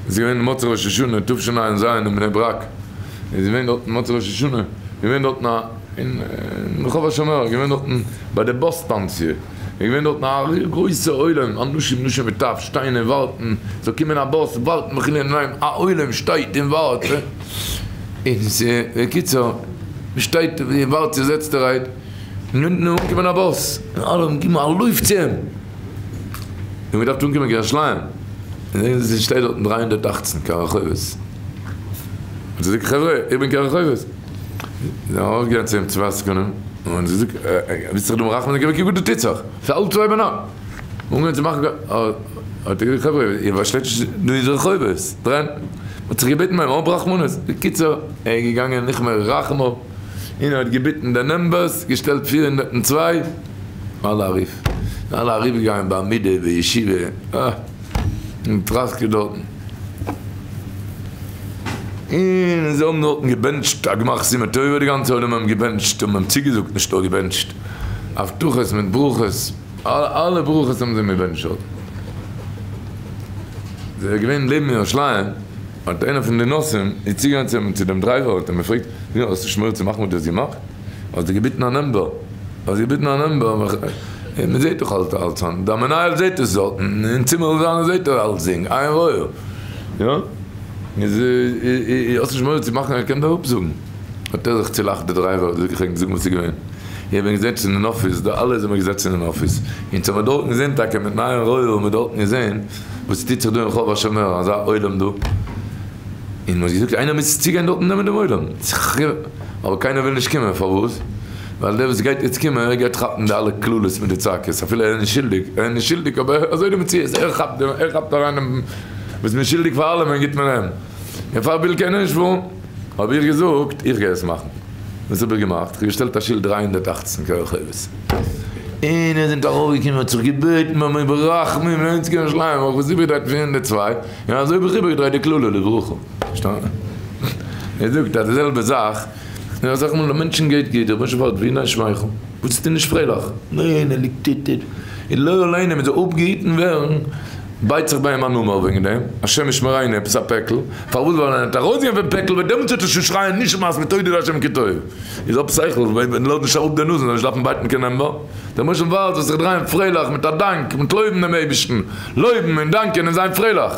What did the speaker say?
איז געווען מוצאי ראש השנה תשע"ז אין בני ברק, איז געווען דארטן מוצאי ראש השנה, געווען דארטן א, אין רחוב השומר, געווען דארטן ביי די באס סטאנציע, איז געווען דארטן א גרויסע עולם, אנשים נשים וטף, שטיין און ווארטן, ס'זאל קומען א באס, ווארטן בכליון עיניים, א עולם שטייט און ווארט, און ס'בקיצור, מ'שטייט און ווארט צוזעצטערהייט, און אונטן איז אנגעקומען א באס, און אלע האבן געגעבן א לויף צו אים, און מ'געדארפט אנקומען קיין ירושלים, און זעהן זיי ס'שטייט דארטן 318 קיין רחובות, האט ער געזאגט חברה איך בין קיין רחובות, זיי זענען ארויפגעגאנגען צו אים צוויי עסקנים, און זיי זאגט ווילסט זיך דא מרחם זיין קוק וואס דא טוט זיך, ס'איז האלב צוויי ביינאכט, אנגעהויבן צו מאכן האט ער געזאגט חברה איר פארשטייט נישט דא איז רחובות, דריי מ'האט זיך געבעטן ביי אים האב רחמנות, בקיצור ער איז געגאנגען ניחמי רחמיו. און ער האט געביטן די numbers, געשטעלט 402, אלע אריף, אלע אריבערגעגאנגען בעמידה בישיבה, אה, און טראסקעט דארטן, און זיי האבן דארטן געבענטשט א גמר חתימה טובה, די גאנצע עולם האבן געבענטשט, האבן אים צוגעזאגט, נישט נאר געבענטשט, הבטחות מיט ברכות, אלע ברכות האבן זיי אים געבענטשט דארטן. זיי געווען לעבן ירושלים. האט איינער פון די נוסעים איז צוגעגאנגען צו אים צו דעם driver האט אים געפרעגט, נו האסט נישט מורא צו מאכן וואס דו האסט געמאכט? האסט דו געביטן א number? האסט געביטן א number? מען זעט דאך אלץ אלץ אן, דער מנהל זעט עס דארטן, אין צימערל זיינע זעט ער אלצדינג, עין רואה, יא? איז האסט נישט מורא צו מאכן ער קען דיר אפזאגן? האט ער זיך צולאכט דער driver האט געזאגט איך וועל זאגן וואס איז געווען, איך בין געזעצן אין אפיס, די אלע זעמער געזעצן אין אפיס, אונז האמיר דארטן געזען טאקע מיטן עין רואה האבן מיר דארטן געזען, וואס טוט זיך דא אין רחוב השומר אזא עולם דא? און מ'האט געזאגט איינער מוז צוגיין דארטן נעמען דעם עולם, אבער קיינער וויל נישט קומען, פארוואס? ווייל דער וואס גייט יעצט קומען ער גייט כאפן די אלע קללות מיט די צעקות, אפילו ער איז נישט שולדיג, ער איז נישט שולדיג אבער אזוי די מציאות, ער כאפט דעם, ער כאפט אריין דעם וואס מ'איז שולדיג פאר אלעמען גיבט מען אים, דערפאר וויל קיינער נישט פארן, האב איך געזאגט איך גיי עס מאכן. וואס האב איך געמאכט? כ'האב געשטעלט א שילד 318 קיין רחובות. און איר זענט ארויפגעקומען האט זיך געבעטן ביי מיר ברחמים נעמטס קיין ירושלים, האב איך עס איבערגעדרייט 402, און אזוי האב איך איבערגעדרייט די קללה לברכה. פארשטאנען? ער זאגט אז די זעלבע זאך, און אסאך מאל די מענטשן גייט גוט, דער רבונו של עולם פרעגט ווי ניין שמייכל? וואס ביסטו נישט פרייליך? ניין ער ליגט טיט טיט, און לא עלינו מען זאל אפגעהיטן ווערן, בייט זיך ביי אים א נומער וועגן דעם, השם ישמרינו עפעס א פעקל, פארוואס ווייל ווען ער וועט ארויסגיין פון פעקל וועט דעמאלטס וועט ער שוין שרייען נשמת ותודה להשם כי טוב, איז האב שכל, ווען לאז נישט אראפ די נאז און זאל נישט דארפן בייטן קיין number, דער משה ווארט זאל זיך דרייען פרייליך מיט א דאנק, מיט לויבן דעם אייבערשטן, לויבן און דאנקען און זיין פרייליך.